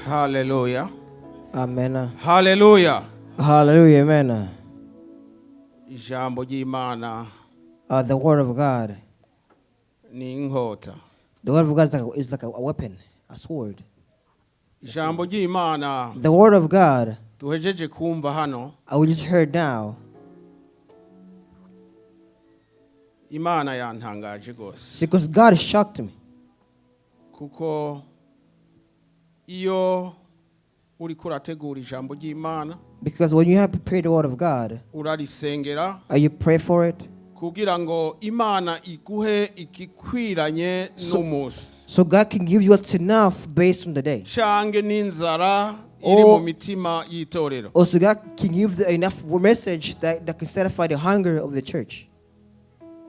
Haleluya. Amen. Haleluya. Hallelujah. Amen. Ijambo ry'Imana The word of God. Ni inkota. The word of God is like a weapon, a sword. Ijambo ry'Imana The word of God, duhejeje kumva hano, we just heard now. Imana yantangaje rwose. Because God shocked me. Kuko iyo uriko urategura ijambo ry'Imana, Because when you have prepared the word of God, urarisengera you pray for it. Kugira ngo Imana iguhe igikwiranye n'umunsi So God can give you what's enough based on the day. Cange n'inzara iri mu mitima y'itorero. Also, God can give the enough message that can satisfy the hunger of the church.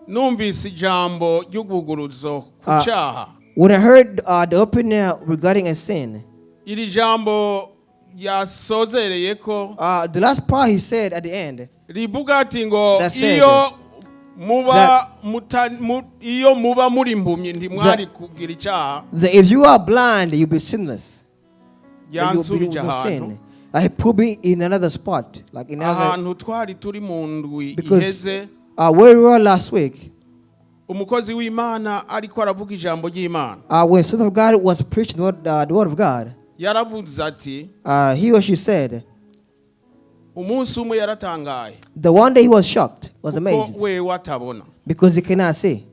Numvise ijambo ry'ubuguruzo ku cyaha, When I heard the opening regarding a sin, iri jambo yasozereye ko the last part he said at the end, rivuga ati ngo That said, iyo muba iyo muba muri impumyi ntimwari kugira icyaha, that if you are blind, you'll be sinless. That yansubije you will ahantu sin. He put me in another spot, like in another. Ahantu twari turi mu ndwi Because iheze. Where we were last week, Umukozi w'Imana ariko aravuga ijambo ry'Imana, when Son of God was preaching the word of God, yaravuze ati he or she said, umunsi umwe yaratangaye the one day he was shocked, was kuko amazed, wewe atabona, because he cannot see.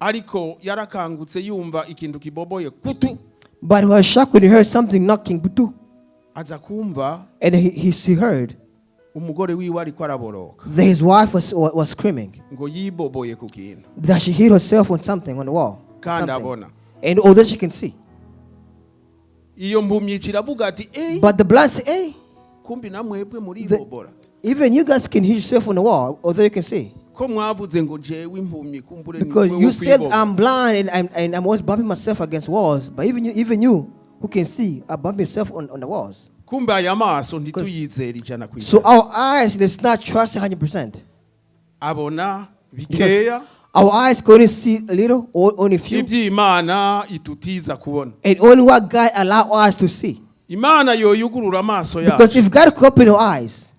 Ariko yarakangutse yumva ikintu kiboboye kutu. But he was shocked when he heard something knocking, butu, Aza kumva and he heard umugore wiwe ariko araboroka that his wife was screaming, ngo yiboboye ku kintu that she hit herself on something on the wall. Kandi Something. Abona. And although she can see. Iyo mpumyi kiravuga ati "Ey, But the blind say, "Hey, kumbi namwebwe muribobora." even you guys can hit yourself on the wall, although you can see. Ko mwavuze ngo jewe impumyi kumbure ni Because wewe you said kwibobora. I'm blind and I'm always bumping myself against walls. But even you who can see are bumping yourself on the walls. Kumbe aya maso ntituyizere ijana ku So ijana. our eyes, let's not trust 100%. Abona Because bikeya our eyes can only see a little or only a few. Iby'Imana itutiza kubona. And only what God allow us to see. Imana yoyugurura amaso Because yacu, if God could open our eyes,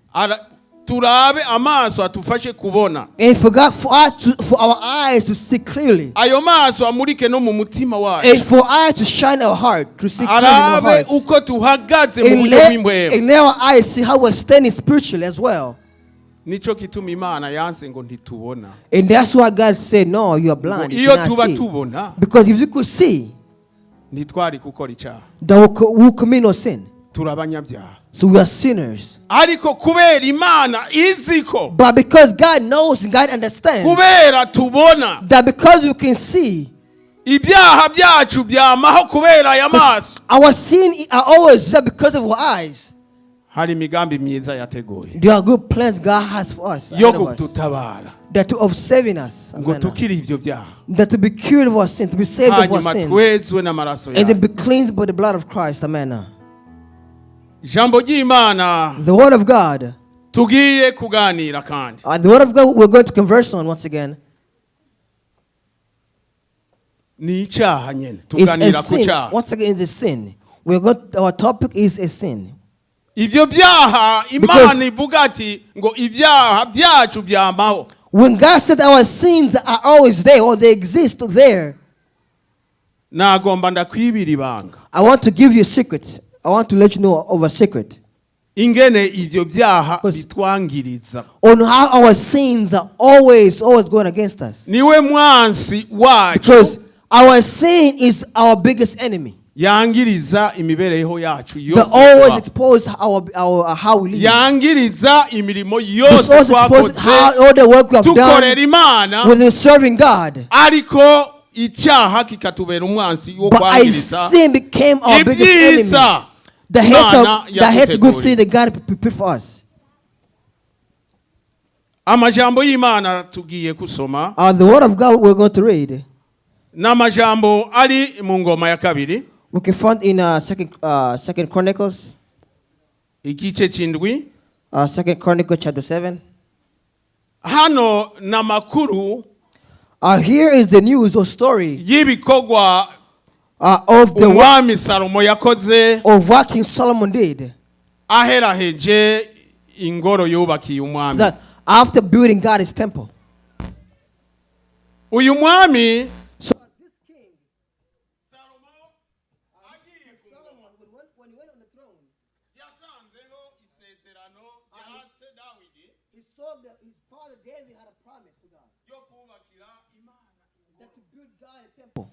turabe amaso atufashe kubona, and for God for our eyes to see clearly, ayo maso amurike no mu mutima and wacu, for eyes to shine our heart, to see clearly in our arabe hearts, uko tuhagaze mu and buryo let, bw'impwemu. and let our eyes see how we're standing spiritually as well. Nico gituma Imana yanse ngo ntitubona. And that's why God said, "No, you are Ngo blind. You iyo cannot tuba see." tubona Because if you could see, ntitwari gukora icyaha. That will commit no sin. Turi abanyabyaha. So we are sinners. Ariko kubera Imana izi ko But because God knows and God understands kubera tubona, that because you can see, ibyaha byacu byamaho kubera aya maso, our sin are always there because of our eyes. Hari imigambi myiza yateguye There are good plans God has for us yo ahead of us, kudutabara that of saving us. ngo Amen. tukire ibyo byaha, That to be cured of our sin, to be saved of our hanyuma sins, twezwe n'amaraso and to yayo. be cleansed by the blood of Christ. Amen. Ijambo ry'Imana The word of God, tugiye kuganira kandi the word of God we're going to converse on once again. Ni icyaha nyine. Is a Tuganira ku sin. cyaha. Once again, it's a sin. Our topic is a sin. Ibyo byaha Imana ivuga ati ngo ibyaha byacu byamaho, When God said our sins are always there or they exist there, nagomba ndakwibira ibanga I want to give you a secret. I want to let you know of a secret ingene ibyo byaha Because bitwangiriza. on how our sins are always, always going against us. Niwe mwansi wacu Because our sin is our biggest enemy. Yangiriza imibereho yacu That yose always tubaho. expose our how we live. Yangiriza imirimo It's yose always expose twakoze how all the work we have tukorera done Imana, with serving God. ariko icyaha kikatubera umwansi wo But our kwangiriza sin became our biggest enemy. ibyiza The hate Imana of the hate good yaduteguriye. thing that God prepared for us. Amajambo y'Imana tugiye gusoma The word of God we're going to read, ni amajambo ari mu Ngoma ya Kabiri, we can find in Second Chronicles, igice cy'indwi. Second Chronicle chapter 7. Hano ni amakuru Here is the news or story y'ibikorwa Of the work Umwami Salomo yakoze of what King Solomon did. Aheraheje ingoro yubakiye umwami. That after building God his temple. Uyu mwami So this king, Salomo agiye ku ngoma, when he went on the throne, yasanzeho isezerano rya se Dawidi he saw that his father David had a promise to God ryo kubakira Imana. That to build God a temple.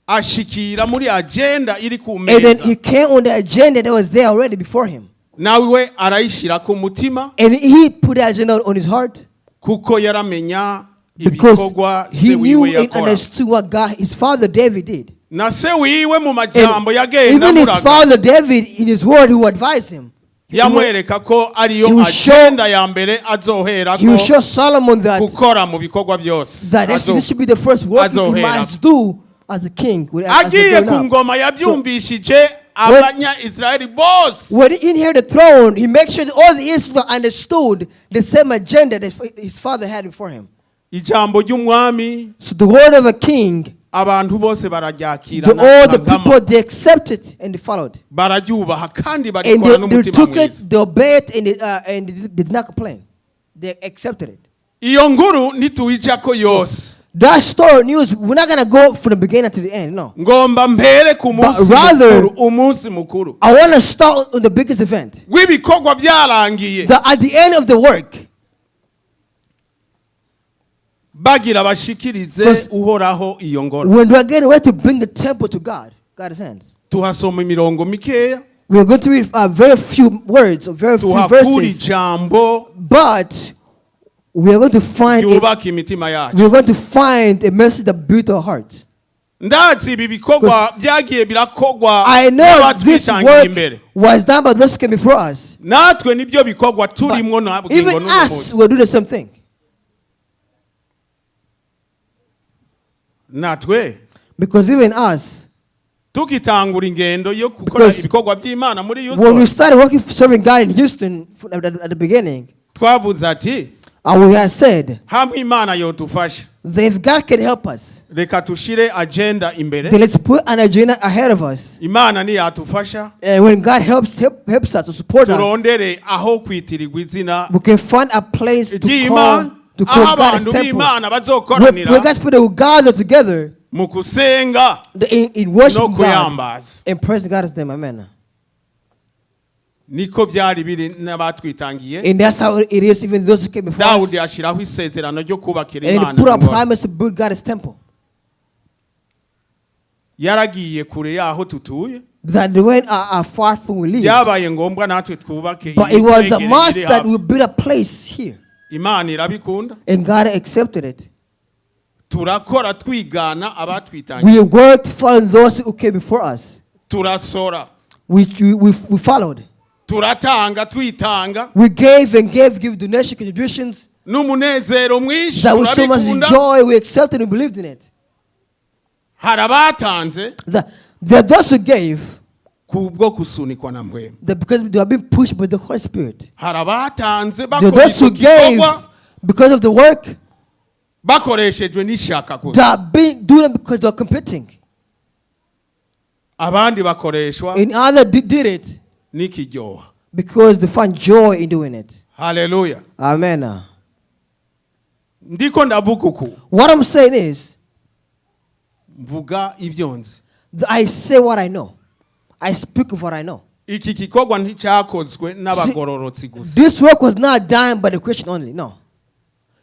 Ashikira muri agenda iri ku And then meza he came on the agenda that was there already before him. Nawe arayishyira ku mutima And he put the agenda on his heart kuko yaramenya because ibikorwa se he knew wiwe and yakora understood what God, his father David did. Na se wiwe mu And majambo yagenda even his amuraga father David, in his word, who advised him, yamwereka ko he ariyo will show- agenda ya mbere he will azoherako show Solomon that, gukora mu bikorwa byose that this should be the first work he azohera. must do as a king. As a Agiye growing ku up. ngoma yabyumvishije abanya Israeli bose. When he inherited the throne, he made sure that all the Israel understood the same agenda that his father had before him. Ijambo ry'umwami So the word of a king, abantu bose bararyakira all the nkama. people, they accepted and they followed. Bararyubaha kandi And barikora they n'umutima took it, mwiza. they obeyed, and they did not complain. They accepted it. Iyo nkuru ntituyijako yose. That story news, we're not gonna go from the beginning to the end. No. Ngomba mpere ku munsi Rather- mukuru umunsi mukuru I want to start on the biggest event. w'ibikorwa byarangiye That at the end of the work, bagira bashikirize Because- Uhoraho iyo ngoro. When we are getting ready to bring the temple to God, God's hands, Tuhasoma imirongo mikeya we are going to read very few words or very few tuhakura verses, ijambo but we are going to find a, ryubaka imitima yacu. we are going to find a message that built our hearts. Ndazi ibi bikorwa byagiye birakogwa I know this n'abatwitangiye work imbere. Was done by those who came before us. Natwe nibyo bikorwa But turimwo na bugingo even n'uno us munsi. will do the same thing. Natwe Because even us, tukitangura ingendo yo gukora Because ibikorwa by'Imana muri when we Houston started working serving God in Houston at the beginning, twavuze ati and we had said, hamwe Imana yodufasha that if God can help us, reka tushire agenda imbere. Then let's put an agenda ahead of us. Imana niyatufasha And when God helps us to support us, turondere aho kwitirirwa izina we can find a place to call, ry'Imana to call aho God's abantu temple. b'Imana Where bazokoranira God's people will gather together mu kusenga in no worship God kuyambaza. And praise God's name. Amen. Niko byari biri n'abatwitangiye. And that's how it is, even those who came before us. Dawudi ashyiraho isezerano ryo kubakira And he Imana put a ingoro. promise to build God's temple. Yaragiye kure y'aho tutuye. That they went far from we live. Byabaye ngombwa natwe twubake But it was a ibitwegereye must biri that hafi. we build a place here. Imana irabikunda. And God accepted it. Turakora twigana abatwitangiye. We worked for those who came before us. Turasora We followed. Turatanga twitanga We gave and gave, give donation contributions n'umunezero mwinshi that we so much turabikunda. enjoy. We accepted and believed in it. Hari abatanze Those who gave, kubwo gusunikwa na mpwemu. that because they are being pushed by the Holy Spirit. Hari abatanze There bakora are those icyo who gave gikorwa because of the work bakoreshejwe n'ishyaka gusa. that are being doing it because they are competing. Abandi bakoreshwa And others did it n'ikiryoha. Because they find joy in doing it. Haleluya. Amen. Ndiko ndavuga uku What I'm saying is, mvuga ibyo nzi. That I say what I know. I speak of what I know. Iki gikorwa nticyakozwe n'abagororotsi gusa This work was not done by the Christian only. No.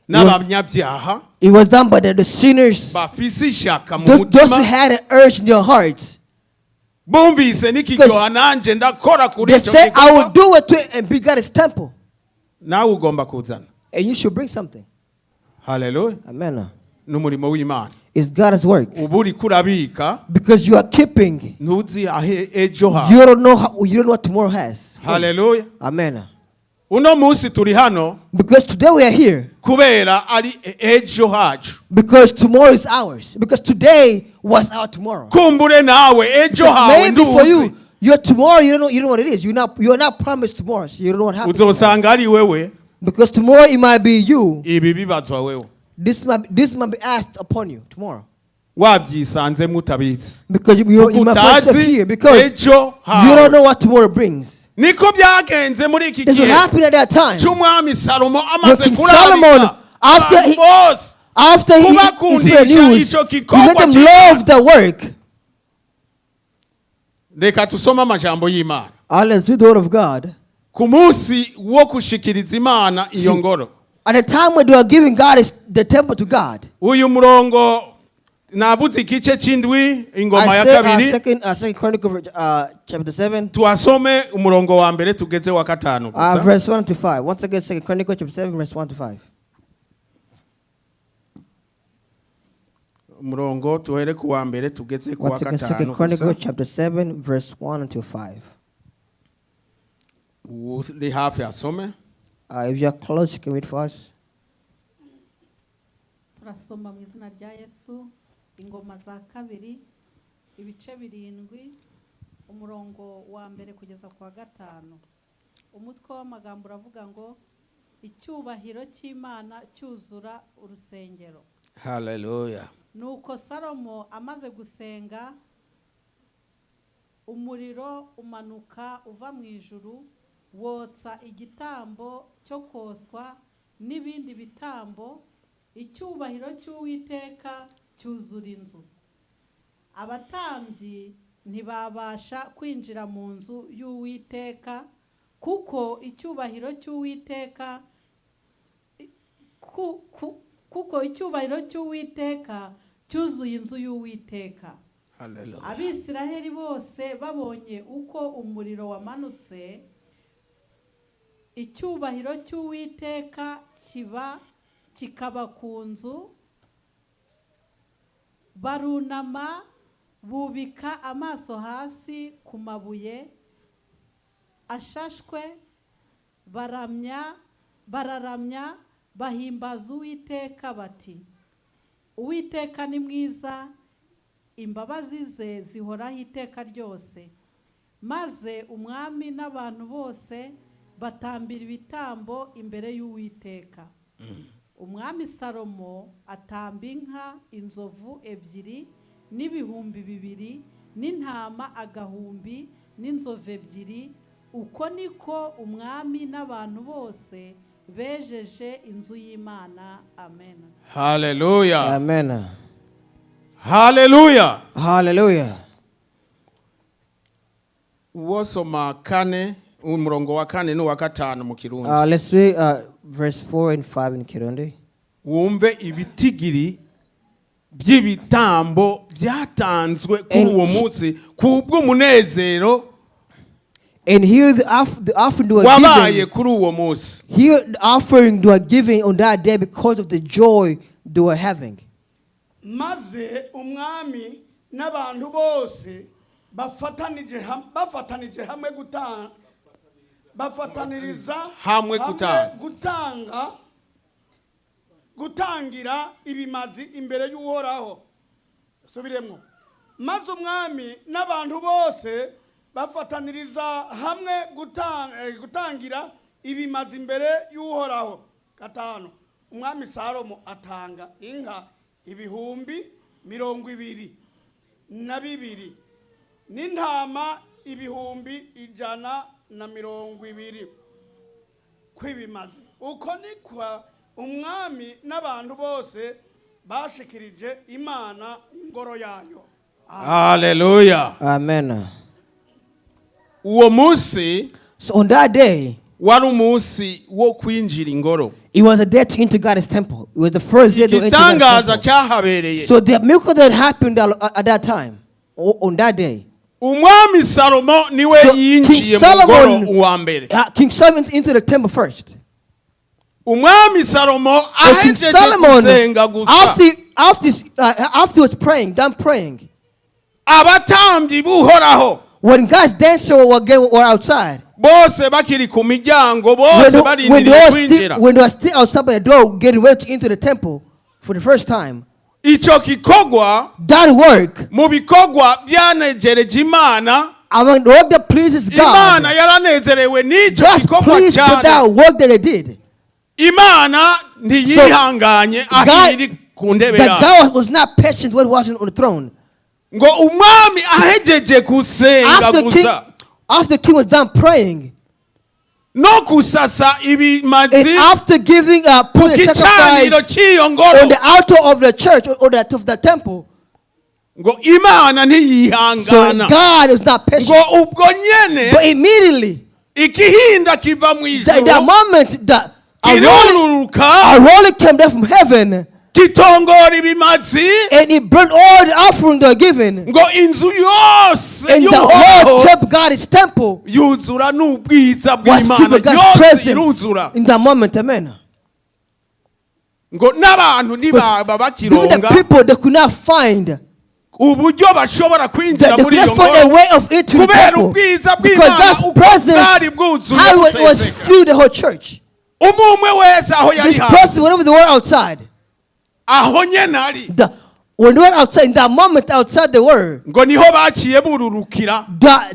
N'abanyabyaha It was done by the sinners. bafise ishyaka mu Those who mutima had an urge in their hearts. bumvise n'ikiryoha nanjye ndakora kuri They icyo said, I will gikorwa. do it to and build God's temple. Nawe ugomba kuzana. And you should bring something. Haleluya. Amen. N'umurimo w'Imana It's God's work. uba uriko urabika Because you are keeping. ntuzi ahe ejo hawe. You don't know what tomorrow has. Haleluya. Amen. Uno munsi turi hano Because today we are here. Kubera ari ejo hacu. Because tomorrow is ours. Because today was our tomorrow. Kumbure nawe ejo Because hawe maybe for nduzi you, your tomorrow, you don't know what it is. You're not promised tomorrow, so you don't know what happens tomorrow. Uzosanga ari wewe Because tomorrow it might be you. ibi bibazwa wewe. This might be asked upon you tomorrow. Wabyisanzemo utabizi. Because you might find yourself Utazi here because ejo you hawe. don't know what tomorrow brings. Niko byagenze muri iki This what gihe happened at that time. cy'umwami Salomo amaze King kurarika Solomon, after abantu bose After he kubakundisha spread news, ico he gikorwa made them cy'Imana. love the work. Reka tusome amajambo y'Imana. Let's read the word of God. Ku munsi wo gushikiriza Imana iyo ngoro. At the time when they were giving God the temple to God, Uyu murongo nabuze igice cy'indwi ingoma I ya said, kabiri. Second Chronicle, chapter 7, Tuhasome umurongo wa mbere tugeze wa gatanu gusa. Verse 1 to 5. Once again, Second Chronicle, chapter 7, verse 1 to 5. Umurongo tuhere ku wa mbere tugeze ku wa Once again, Second gatanu Chronicle, gusa. chapter 7, verse 1 until 5. Uri hafi asome. If you are close, you can read for us. Turasoma mu izina rya Yesu. Ingoma za kabiri ibice 7 umurongo wa mbere kugeza ku wa gatanu. Umutwe w'amagambo uravuga ngo icyubahiro cy'Imana cyuzura urusengero. Haleluya. Nuko Salomo amaze gusenga umuriro umanuka uva mu ijuru wotsa igitambo cyo koswa n'ibindi bitambo, icyubahiro cy'Uwiteka cyuzura inzu. Abatambyi ntibabasha kwinjira mu nzu y'Uwiteka kuko icyubahiro cy'Uwiteka cyuzuye inzu y'Uwiteka. Haleluya. Abisiraheli bose babonye uko umuriro wamanutse, icyubahiro cy'Uwiteka kiba kikaba ku nzu, barunama bubika amaso hasi ku mabuye ashashwe, baramya bararamya bahimbaza Uwiteka bati: "Uwiteka ni mwiza, imbabazi ze zihoraho iteka ryose." Maze umwami n'abantu bose batambira ibitambo imbere y'Uwiteka. Umwami Salomo atamba inka inzovu 2 n'2000 n'intama agahumbi n'inzovu 2. Uko niko umwami n'abantu bose bejeje inzu y'Imana. Amen. Haleluya. Amen. Haleluya. Hallelujah. Uwosoma kane umurongo wa kane n'uwa gatanu mu Kirundi. Let's read verse 4 and 5 in Kirundi. Wumve ibitigiri by'ibitambo byatanzwe kuri uwo munsi ku bw'umunezero And here the offering they were wabaye giving, kuri uwo munsi. Here the offering they were giving on that day because of the joy they were having. Maze umwami n'abantu bose bafatanije hamwe gutanga bafataniriza Hamwe gutanga. Gutanga gutangira ibimazi imbere y'Uhoraho. Subiremo. Maze umwami n'abantu bose bafataniriza hamwe gutangira ibimazi imbere y'Uhoraho. Gatanu, umwami Salomo atanga inka 22000 n'intama 120,000 kw'ibimazi. Uko niko umwami n'abantu bose bashikirije Imana ingoro yayo. Haleluya. Amen. Uwo munsi So on that day, wari umunsi wo kwinjira ingoro. It was a day to enter God's temple. It was the first day to enter God's Igitangaza temple. cyahabereye. So the miracle that happened at that time, on that day, Umwami Salomo niwe So, yinjiye King mu ngoro Solomon, uwa mbere. King Solomon entered the temple first. Umwami Salomo But King ahejeje Solomon, gusenga gusa, after he was praying, done praying, abatambyi b'Uhoraho when God's dancer were outside, bose bakiri ku miryango bose when, they barindiriye were kwinjira, still, when they were still outside by the door, getting ready to enter the temple for the first time, icyo gikorwa that work, mu bikorwa byanejereje Imana. I mean, the work that pleases God, Imana yaranezerewe n'icyo just gikorwa pleased with cyane. that work that they did. Imana ntiyihanganye aho God, iri ku ntebe That yayo. God was not patient when he was on the throne. Ngo umwami ahejeje gusenga After king, gusa after king was done praying, no kusasa ibimazi and after giving ku putting a gicaniro sacrifice cy'iyo ngoro, on the altar of the church or of the temple, ngo Imana so ntiyihangana. God is not patient. Ngo ubwo nyene But immediately, igihinda kiva mu that ijuru moment, that kirururuka a rolling came down from heaven kitongora ibimazi and it burned all the offering they were given. ngo inzu yose And the whole y'Uhoraho temple, God's temple, yuzura n'ubwiza was filled bw'Imana with God's yose presence iruzura. in that moment. Amen. Ngo n'abantu ntibaba Even the bakironga people, they could not find uburyo bashobora kwinjira they muri could iyo not find a ngoro way of entering the kubera temple ubwiza because bw'Imana God's uko presence, bwari bwuzuye how it was guseseka. filled the whole church. Umwe umwe wese aho yari This hanze person, whenever they were outside, aho nyene ari when they were outside, in that moment outside they were, ngo niho baciye bururukira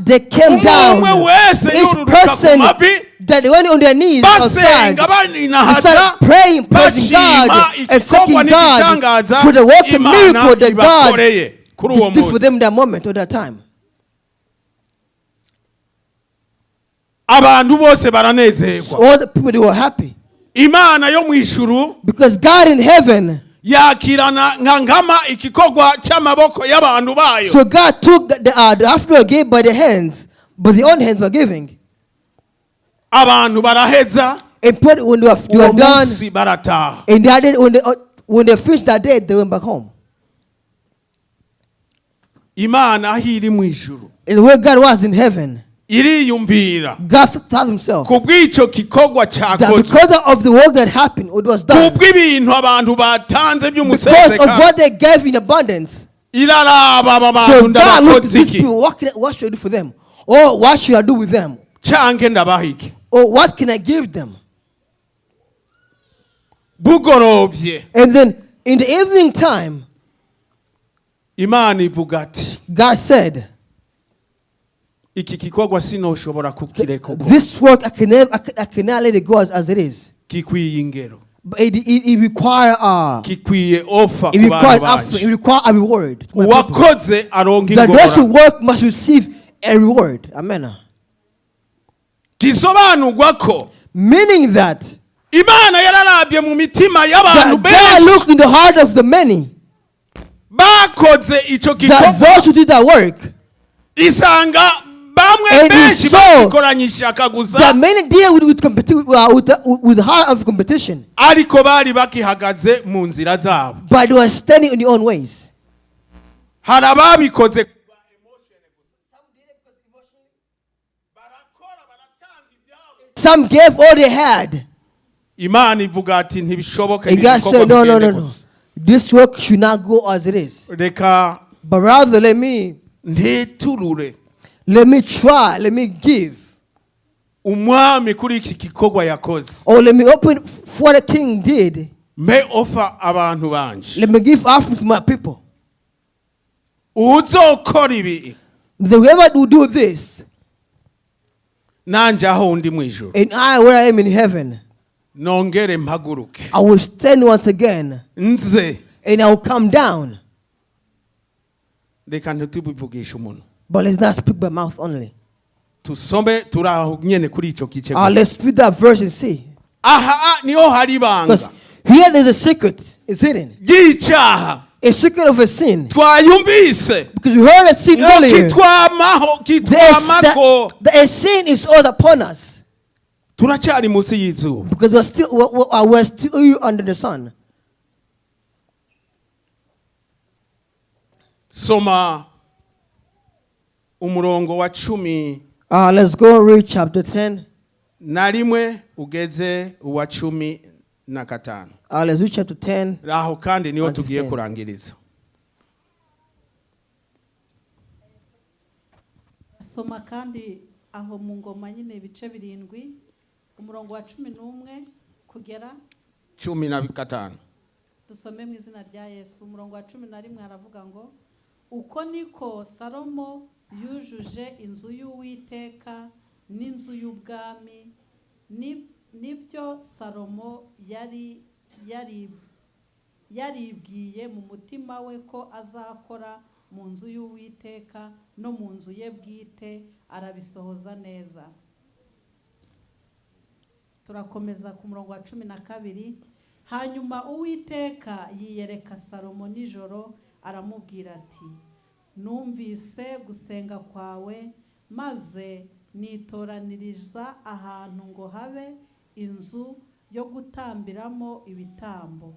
they came umwe down. umwe wese Each yururuka ku person mavi that they went on their knees outside basenga and baninahaza started praying, praising bashima God, and igikorwa thanking God n'igitangaza for the work and Imana miracle that God ibakoreye kuri uwo did for munsi. them in that moment or that time. Abantu bose baranezerwa. So all the people, they were happy Imana yo mu ijuru because God in heaven. yakirana nka nkama igikorwa cy'amaboko y'abantu bayo. So God took the offering gave by the hands, but the own hands were giving. Abantu baraheza And put when they uwo were done, munsi barataha. and that day, when they finished that day, they went back home. Imana aho iri mu ijuru And where God was in heaven, iriyumvira God thought himself ku bw'icyo gikorwa that cyakozwe because of the work that happened, it was ku done, bw'ibintu abantu batanze because of by'umusesekara what they gave in abundance. iraraba aba bantu So God looked at ndabakoze these iki people, what should I do for them? Or what should I do with them? canke ndabaha iki? Or what can I give them? Bugorovye And then in the evening time, Imana ivuga ati God said, iki gikorwa sinoshobora kukireka uko this work I can never, I cannot let it go as it is. gikwiye ingero But it require gikwiye offer it ku bantu required offering, it banje require a reward to my people. uwakoze aronka That those who ingororano work must receive a reward. Amen. gisobanurwa ko Meaning that Imana yararabye mu mitima y'abantu that God benshi looked in the heart of the many, bakoze icyo that gikorwa those who did that work, isanga bamwe And he benshi saw babikoranye ishaka gusa that many deal with the heart of competition, ariko bari bakihagaze mu nzira zabo. But they were standing in their own ways. Hari ababikoze Some gave all they had. Imana ivuga ati ntibishoboka And ibi God bikorwa said, no, no, bigende no, no. gusa. This work should not go as it is. Reka But rather let me nteturure let me try, let me give. Umwami kuri iki gikorwa yakoze Or let me open for what the king did. mpe offer abantu banje. Let me give offering to my people. Uzokora ibi The whoever will do this, nanjye aho undi mu ijuru and I where I am in heaven, nongere mpaguruke I will stand once again nze and I will come down. Reka ntitubivugishe umuntu. But let's not speak by mouth only. Tusome turi aho nyene kuri ico gice gusa. Let's read that verse and see. Aha ah, niho hari ibanga Because here there's a secret. It's hidden. ry'icyaha A secret of a sin. twayumvise Because we heard a sin ngo earlier. kitwamaho There's kitwamako that, the sin is all upon us. Turacyari munsi y'izuba. Because we're still under the sun. Soma umurongo wa cumi Let's go read chapter 10. na rimwe ugeze uwa 15. Let's read chapter 10. Aho kandi niho And tugiye 10. Kurangiriza. Soma kandi aho mu ngoma nyine ibice 7 umurongo wa 11 kugera 15. Dusome mu izina rya Yesu. Umurongo wa 11 aravuga ngo uko niko Salomo yujuje inzu y'Uwiteka n'inzu y'ubwami nibyo Salomo yari yari Yaribwiye mu mutima we ko azakora mu nzu y'Uwiteka no mu nzu ye bwite, arabisohoza neza. Turakomeza ku murongo wa 12. Hanyuma Uwiteka yiyereka Salomo nijoro, aramubwira ati: "Numvise gusenga kwawe, maze nitoraniriza ahantu ngo habe inzu yo gutambiramo ibitambo.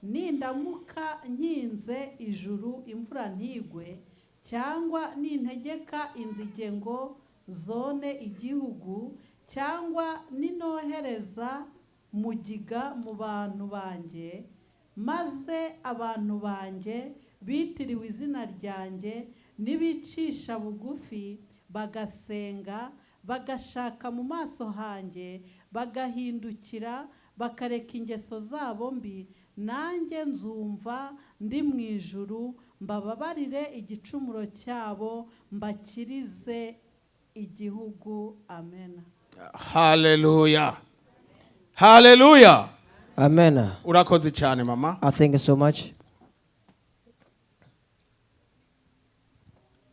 Nindamuka nkinze ijuru imvura ntigwe, cyangwa nintegeka inzige ngo zone igihugu, cyangwa ninohereza mugiga mu bantu banjye, maze abantu banjye bitiriwe izina ryanjye nibicisha bugufi bagasenga, bagashaka mu maso hanjye, bagahindukira bakareka ingeso zabo mbi, nanjye nzumva ndi mu ijuru, mbababarire igicumuro cyabo, mbakirize igihugu." Amen. Haleluya, haleluya. Amen. Urakoze cyane, mama. I thank you so much.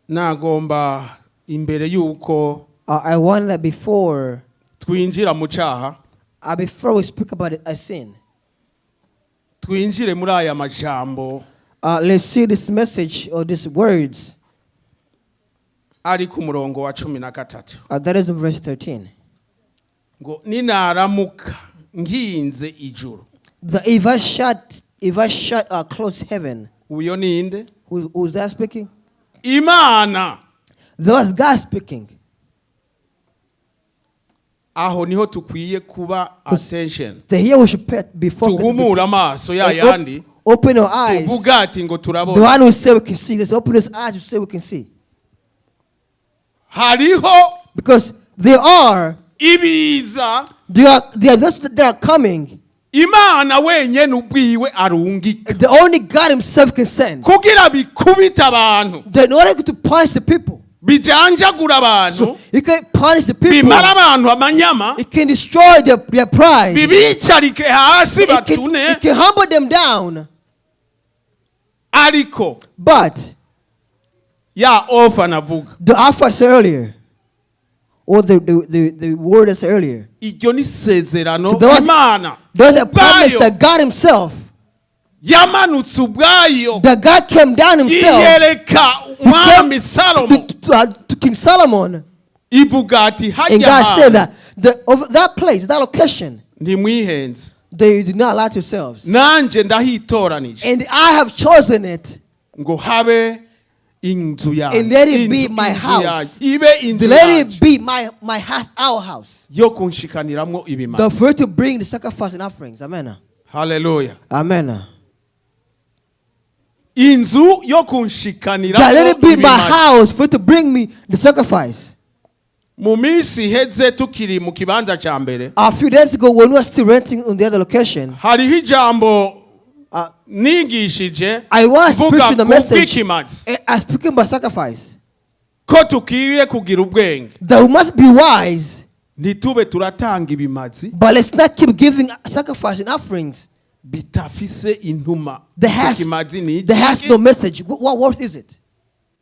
Nagomba imbere y'uko I want that before, twinjira mu cyaha, before we speak about it, a sin, twinjire muri aya majambo let's see this message or these words. Ari ku murongo wa 13. That is in verse 13. Ngo ninaramuka nkinze ijuru. If I shut, close heaven, Uyo ninde? Who's that speaking? Imana. There was God speaking. Aho niho tukwiye kuba attention. The here we should pay, be focused. Tuhumure amaso ya And yandi open our eyes. tuvuga ati ngo The turabona. one who say we can see, let's open his eyes to say we can see. Hariho Because there are, ibiza there are those that are coming. Imana wenyene ubwiwe arungika The only God Himself can send. Kugira bikubite abantu, In order to punish the people. Bijanjagura abantu, So you can punish the people. bimara abantu amanyama, It can destroy their pride. bibicarike hasi, batune. It can humble them down. Ariko But ya offer navuga, the offer I said earlier, or the word I said earlier, iryo ni isezerano So Imana there's a promise ubwayo that God Himself, yamanutse ubwayo, that God came down Himself yiyereka umwami Salomo, to King Solomon, ivuga ati and hajya God said hantu that over that place, that location, ntimwihenze, they do not lie to yourselves. Nanjye ndahitoranije And I have chosen it, ngo habe inzu yanjye, and let it be my inzu house. yanjye, ibe inzu Let yanjye it be my house, our house. Yo kunshikaniramwo The ibimazi. for you to bring the sacrifice and offerings. Amen. Haleluya. Amen. Inzu yo That let kunshikaniramwo it be my ibimazi. House for you to bring me the sacrifice. Mu minsi iheze tukiri mu kibanza cya mbere, A few days ago, when we were still renting on the other location, hariho ijambo nigishije I was mvuga preaching the ku message. bw'ikimazi, And I speaking about sacrifice. Ko tukwiye kugira ubwenge, That we must be wise, ntitube turatanga ibimazi but let's not keep giving sacrifice and offerings bitafise intuma. that Ico has, kimazi ni that has iki? no message. What worth is it?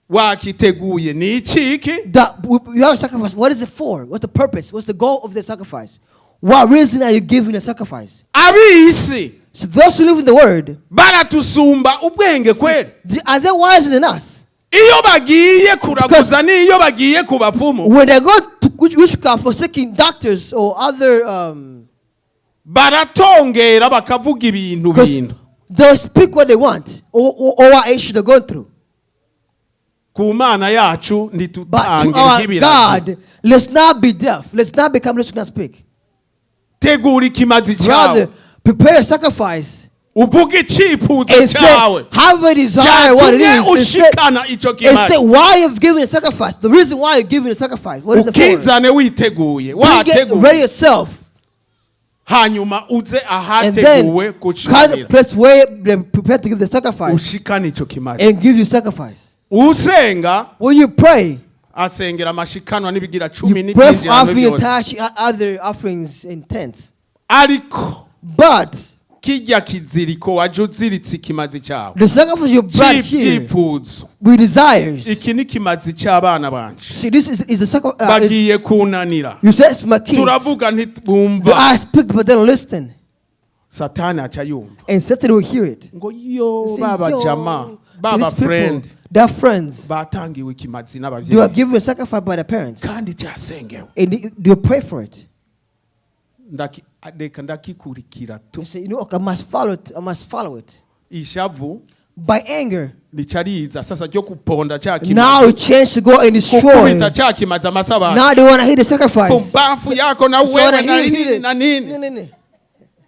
Wakiteguye ni iki? That we have a sacrifice. What is it for? What's the purpose? What's the goal of the sacrifice? What reason are you giving the sacrifice? Ab'isi So those who live in the world, baratusumba ubwenge kweli. Are they wiser than us? Iyo bagiye kuraguza n'iyo bagiye ku bapfumu, When they go to witchcraft for seeking doctors or other, baratongera bakavuga ibintu because bintu. They'll speak what they want or what issue they're going through. Ku Mana yacu But to ntitutange our nk'ibirago. God, let's not be deaf. Let's not become those who cannot speak. Tegura ikimazi cyawe, Rather, prepare a sacrifice uvuge icyifuzo and say, cyawe have a desire what it cyatumye is. Ushikana icyo And say kimazi, why you've given a sacrifice. The reason why you're giving a sacrifice. What is it for? ukizane witeguye, Bring it, ready wateguye, yourself. Hanyuma uze And then ahateguwe come to gushikanira, the place where they're prepared to give the sacrifice ushikane icyo kimazi. and give you sacrifice. Usenga When you pray, asengera amashikanwa n'ibigira cumi you pray for n'ibyinjirano offering byose, attach other offerings and tents. Ariko But Kijya kiziriko waje uziritse ikimazi cyawe The sacrifice you brought here cy'ibyifuzo with desires. iki ni ikimazi cy'abana banje See, this is the sacrifice. Bagiye kunanira You said it's my kids. turavuga The ntibumva I speak, but they don't listen. Satani aca yumva And Satan will hear it. ngo yo Say, baba "Yo, jama to baba these people, friend their friends, batangiwe ikimazi they were n'ababyeyi given a sacrifice by their parents. Kandi cyasengewe And they pray for it. Ndaki- reka ndakikurikira tu They say, okay, I must follow it. I must follow it. Ishavu By anger. Rica riza sasa ryo kuponda cya Now kimazi it changed to go and destroy. kukubita cya kimazi amasabani Now they want to hit the sacrifice. Pumbafu yako na They wanna wewe na hit nini it. na nini No, no.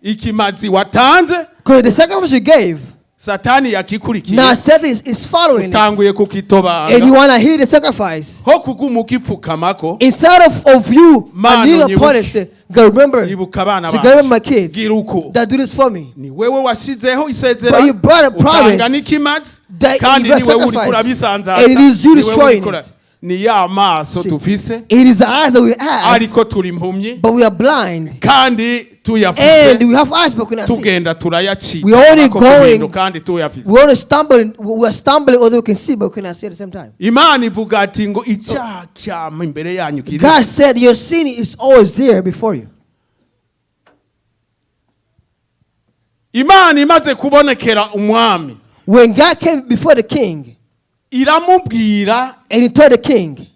Ikimazi watanze Because the sacrifice you gave, satani yakikurikiye now Satan is following it. Utanguye And you kukitobanga want to hit the sacrifice. ho kuguma ukipfukamako Instead of you, Man, I kneel upon unyibuke. it, say, God, remember, ibuka abana say, God, remember my banje kids gira uko that do this for me. Ni wewe washizeho isezerano But you brought a promise utanga n'ikimazi that kandi you ni wewe uriko sacrifice. urabisanzaza And it is you Ni wewe destroying uriko it. Ni ya maso See, tufise it is the eyes that we have, ariko turi impumyi but we are blind. Kandi And tuyafise we have eyes, but we cannot see. Tugenda turayacika We only ako going- kubindo kandi tuyafise We only stumbling, we are stumbling, although we can see, but we cannot see at the same time. Imana ivuga ati ngo icyaha cyama imbere yanyu kiri God said your sin is always there before you. Imana imaze kubonekera umwami When God came before the king iramubwira and he told the king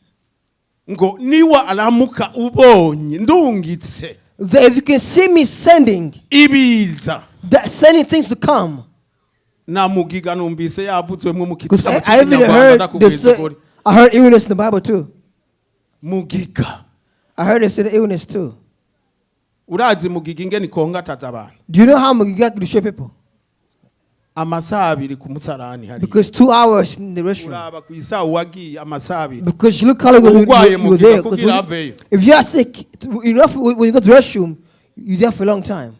ngo niwa aramuka ubonye ndungitse that if you can see me sending, ibiza that sending things to come. Na mugiga numvise yavutswemo mu Because gitabo I even cy'ikinyarwanda heard ndakubwiza this, ukuri I heard illness in the Bible too. Mugiga I heard this in the illness too. Urazi mugiga ingene ikongataza abantu Do you know how Mugiga can destroy people? Amasaha abiri ku musarani hari Because 2 hours in the restroom. Uraba ku isaha uwagiye amasaha abiri Because you look how long you, Urwaye you were mugiga there. 'Cause kugira aveyo if you are sick, when you go to the restroom, you're there for a long time.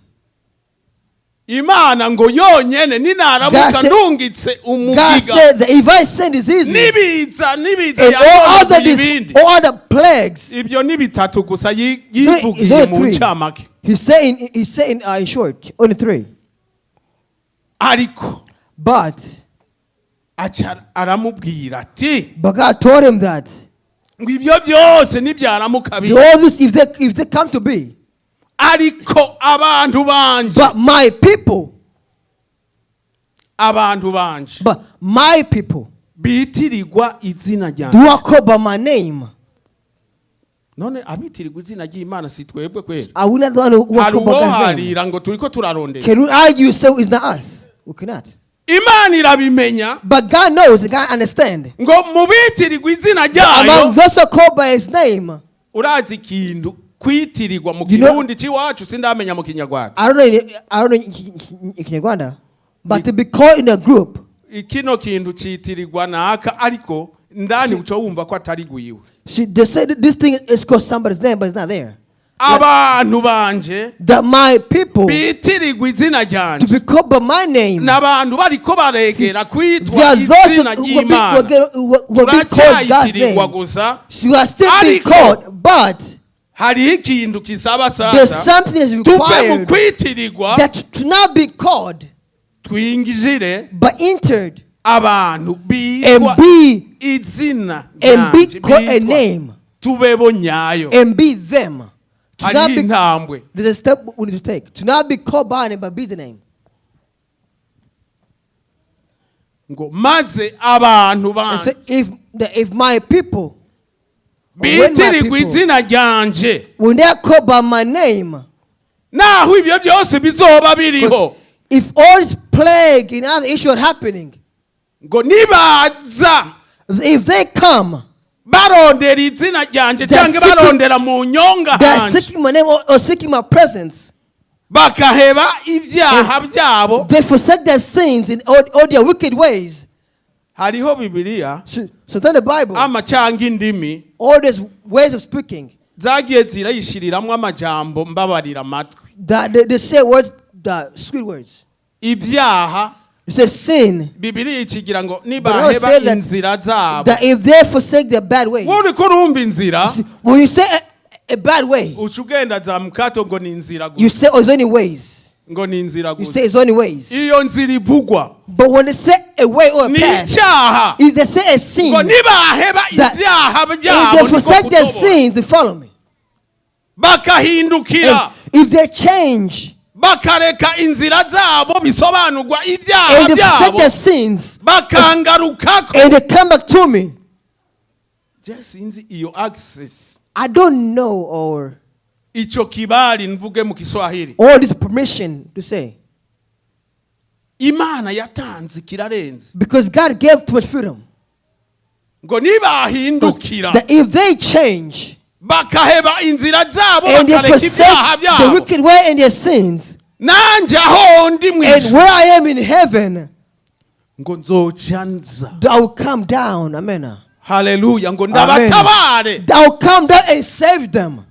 Imana ngo yonyene ninaramuka God said- ndungitse God umugiga said that if I send diseases n'ibiza n'ibiza and all other, yakoze ibindi all other plagues, ibyo ni bitatu gusa yi- it's yivugiye only mu three. ncamake He's saying in short, only three. Ariko But aca aramubwira ati but God told him that ngo ibyo byose nibyaramuka bi all this, if they come to be, ariko abantu banje but my people, abantu banje but my people bitirirwa izina do ryanjye not call by my name. None abitirirwa izina ry'Imana si twebwe kweli Are we not the one who are Hari called by God's name? uwoharira ngo turiko turarondera Can we argue so it's not us? We cannot. Imana irabimenya But God knows, God understands. Ngo mubitirirwa izina ryayo Among those who are called by his name, urazi ikintu kwitirirwa mu You know- kirundi cy'iwacu sindamenya mu kinyarwanda I don't know in Kinyarwanda, but to be called in a group, kino kintu citirirwa naka ariko ndani uca wumva ko atari gwiwe see, they say that this thing is called somebody's name, but it's not there. Abantu banje That my people bitirirwa izina to ryanje be called by my name, n'abantu bariko baregera there kwitwa are those izina who will be, who will ry'Imana get, who will be called God's turacyayitirirwa name. Gusa So you are still being Ariko- called, but hariho ikintu kisaba there's sasa something that's tuve mu required kwitirirwa that to not be called, twinjire but entered abantu and bitwa be izina and be ryanje, called a bitwa name tubebo nyayo and be them. To not hariho be, intambwe there's a step we need to take. To not be called by a name, but be the name. Ngo maze abantu And banje say, if my people, when my bitirirwa people, izina ryanje when they are called by my name, naho ibyo byose bizoba biriho 'cause if all this plague and other issue are happening, ngo nibaza if they come, barondera izina ryanje They're cyangwa seeking- barondera mu nyonga they are hanje seeking my name or seeking my presence, bakaheba ibyaha byabo they forsake their sins and all their wicked ways. Hariho bibiliya So then the Bible, ama cyangwa indimi all these ways of speaking, zagiye zirayishiriramwo amajambo mbabarira amatwi that they say words, the sweet words. Ibyaha They say sin, bibiliya ikigira ngo But I nibaheba say that- inzira zabo that if they forsake their bad ways. Wowe uriko urumva inzira See, when you say a bad way, uca ugenda za mukato ngo ni inzira you gusa say oh, it's only ways. Ngo ni inzira You gusa. say it's only ways. Iyo nzira ivugwa But when they say a way or a ni path, icyaha. if they say a sin, Ngo nibaheba that ibyaha if byabo they niko forsake their kutobora. sins, they follow me. Bakahindukira, And if they change bakareka inzira zabo bisobanurwa ibyaha and they forsake byabo, their sins bakangarukako. and they come back to me, Je sinzi iyo access, I don't know or icyo kibali mvuge mu Kiswahili, all this permission to say. Imana yatanze kirarenze. Because God gave too much freedom. Ngo nibahindukira, That if they change bakaheba inzira zabo, and they bakareka ibyaha forsake the byabo, wicked way and their sins, nanjye aho ndi mu and ijuru, where I am in heaven, ngo nzoca nza, I will come down. Amen. Haleluya, ngo Amen. ndabatabare. I will come down and save them.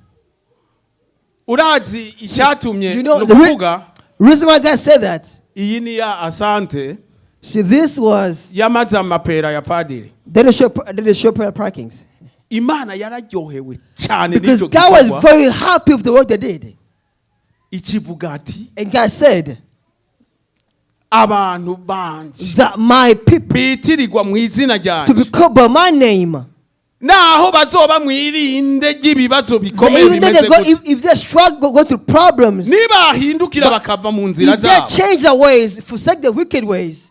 Urazi icyatumye You know, ni the ukuvuga reason why God said that, iyi ni ya asante see, this was, yamaze amapera ya padiri. they show prayer parkings. Imana yararyohewe cyane Because n'icyo God was gikorwa. very happy with the work they did. Ikivuga ati And God said abantu banje that my people bitirirwa mu izina to ryanjye, be called by my name, naho bazoba mwirinde ry'ibibazo that bikomeye even though bimeze they go, gute, if they struggle, go through problems, nibahindukira bakava mu nzira if they zabo, change their ways, forsake the wicked ways,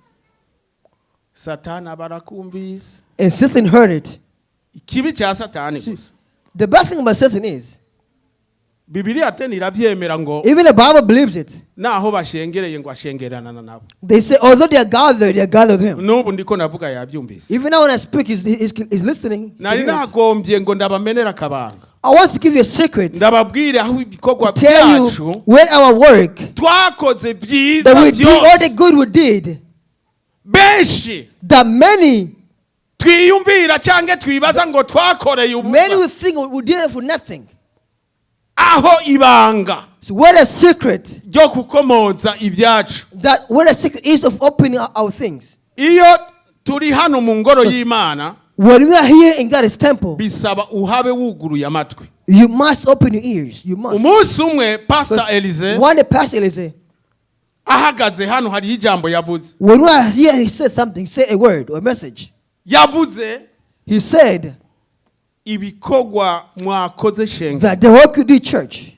Satani aba arakumvise. And Satan heard it. Ikibi cya Satani gusa, The best thing about Satan is, Bibiliya tena irabyemera ngo even the Bible believes it. naho bashengereye ngo ashengerana nabo. They say, although they are gathered with him. N'ubu ndiko navuga yabyumvise. Even now when I speak, he's listening. Nari nagombye ngo ndabamenera akabanga, I want to give you a secret. Ndababwire aho ibikorwa Tell you byacu when our work, twakoze byiza that we did all the byose, good we did, benshi that many, twiyumvira cyangwa twibaza ngo twakoreye many ubusa, will think we did it for nothing. Aho ibanga So what a secret ryo kukomoza ibyacu, that what a secret is of opening our things. Iyo turi hano mu ngoro y'Imana, When we are here in God's temple, bisaba uhabe wuguruye amatwi. you must open your ears. You must. Umunsi umwe Pastor Because Elize one day Pastor Elise, ahagaze hano hariho ijambo yavuze. when we are here, he said something, say a word or a message. Yavuze He said ibikorwa mwakoze shenge, that the work you do, church,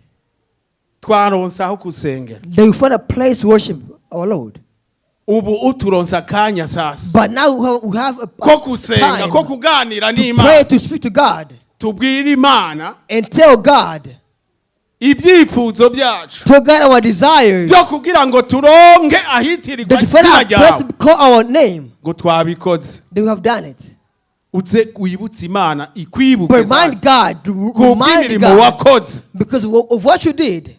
twaronse aho kusengera. that you find a place to worship our Lord. Ubu uturonse akanya sasa But now we have a ko gusenga, time ko kuganira to pray, n'Imana, to speak to God, tubwire Imana and tell God, ibyifuzo byacu tell God our desires, byo kugira ngo turonke ahitirirwa that to find izina a place ryawe, to call our name, ngo twabikoze. that we have done it. Uze wibutse Imana ikwibuke But remind sasa God, to remind kubw'imirimo God, wakoze. because of what you did.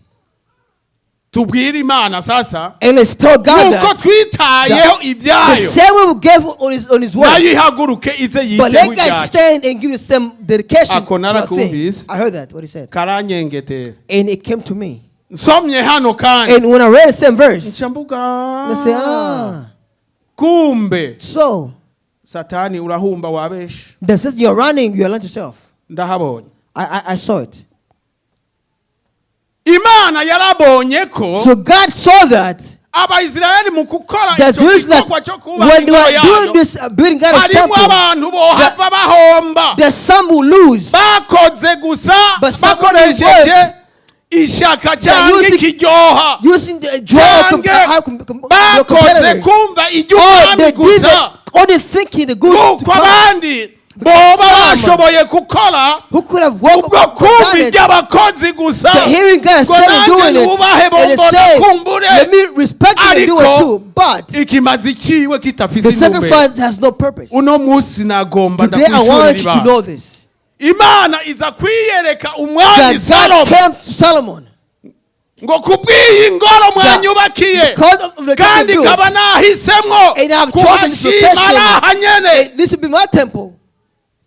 Tubwire Imana sasa And let's tell God nuko that twitayeho the ibyayo, same way we gave on his word. Nayo ihaguruke ize But yiteho let God ibyacu. stand and give the same dedication Ako to our thing. narakumvise. I heard that, what he said. Karanyengetera. And it came to me. Nsomye hano kandi, And when I read the same verse, nca mvuga, I say, ah, kumbe so Satani urahumba wabesha. the system you're running, you're lying to yourself. Ndahabonye. I saw it. Imana yarabonye ko So God saw that Abayisiraheli mu gukora that icyo Jews like gikorwa cyo kubaka when they ingoro were doing yayo, this building God's harimo temple, abantu bohava bahomba, there's some who lose. Bakoze gusa But some who bakoresheje work. ishaka cyangwa using- ikiryoha, Using the joy of cyangwa your bakoze competitors. kumva Or iry'umwami they did gusa, it, or they thinking the good to kuko come. Abandi boba bashoboye gukora Who could have walked ubwo kumva done it. iby'abakozi gusa, The hearing God ngo said and nanjye doing it, nubahe and they bombona say, kumbure, let me respect them and do it Ariko too. But ikimazi ciwe kitafise the intumbero. sacrifice has no purpose. Uno munsi nagomba Today I ndakwishurira want you to ibanga. know this. Imana iza kwiyereka umwami That God Salomo came to Solomon ngo kubw'iyi ngoro mwanyubakiye, because of the kandi temple built, nkaba nahisemwo and I have chosen this kuhashima location. ari aha nyene, And this will be my temple.